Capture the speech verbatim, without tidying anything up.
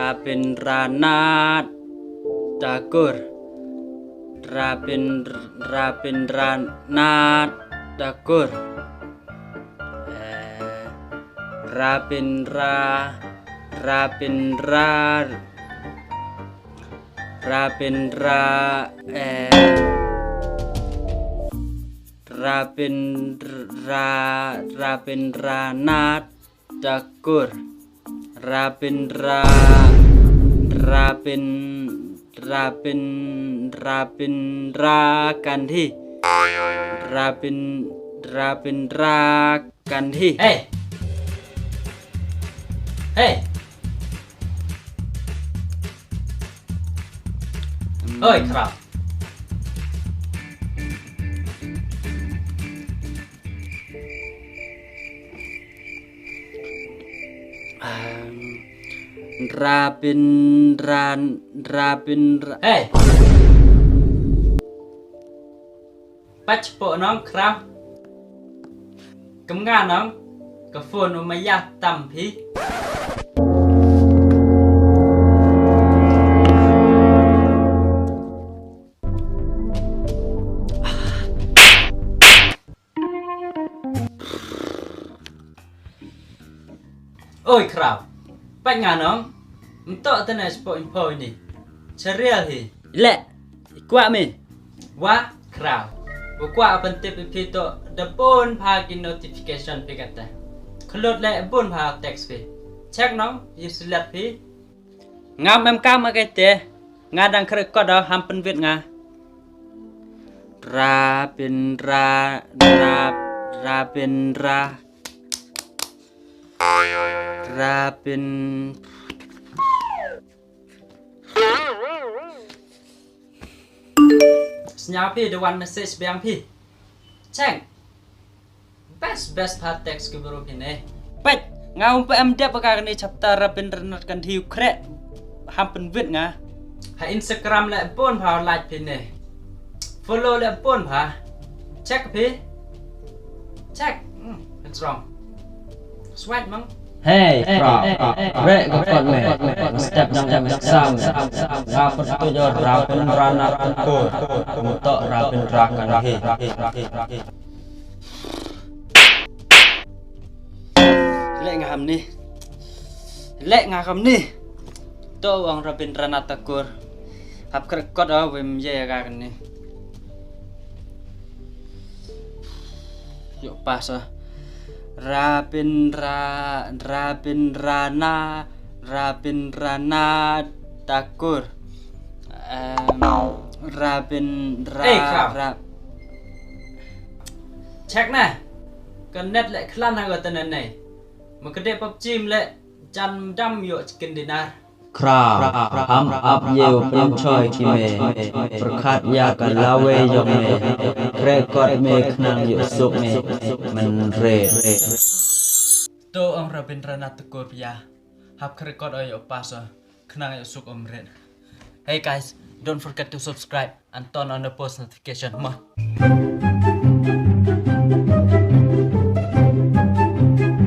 Rabindranath Tagore. Rabin-, Rabindranath Tagore. Eh, Rabindra, Rabindra, Rabindra, eh, Rabindra, Rabindranath Tagore. Rabindra, Rabin-, Rabin-, Rabindra Gandhi. Rabin-, Rabindra Gandhi. Hey! Hey! Oi, khraw. Um, Rabindran-, Rabindra-, Hey! Pach po nong, khraw. Kam nga nong, ka phone u maya tam phi. Oi, khraw. Pait nga nong. Mtoh te na spot info ini. Serial hi. Le, kwah me. Wa, khraw. Wa kwah ban tip i phi toh da bun bha ki notification phi kata. Khlut le bun bha text phi. Check nong, i silat phi. Ngam em kam a kaite. Nga dang khreh kot o, ham pynwit nga. Rabindra, Rab-, Rabindra. Rabin-, Sñiaw phi da wan message biang phi. Cheng. Best, best bha text ki bru phi ne. Pait, nga um pa em dep ka kani chapter Rabindranath Gandhi u khreh. Ham pynwit nga. Ha Instagram le bun bha like phi ne. Follow le bun bha. Check phi. Check. Hmm, what's wrong? Swipe mang. Hey, khraw. Khreh ka kot me. Step dang em sam. Nga pyrtuit o Rabindranath Tagore. Mtoh Rabindra Gandhi. Le nga ham ni. Le nga kam ni. To ong Rabindranath Tagore. Hap khreh kot o wem ye ya ka ni. Yoh pas o. Rabindra, Rabindrana, Rabindranath Tagore. Em, Rabindra, Eh, khraw. Ra- Check na. Ka net le khlan ha ka tene ne. Ma ka de pop chim le jan dam yoh chicken dinner. Khraw, ham ap ye u pynchoi ki me. Pyrkhat ya ka lawei yong me. Khreh kot me khnang yoh suk me. Mynre. To ong Rabindranath Tagore phi ya. Hap khreh kot o yoh pas o. Khnang yoh suk o mynre. Hey guys, don't forget to subscribe and turn on the post notification. Mo.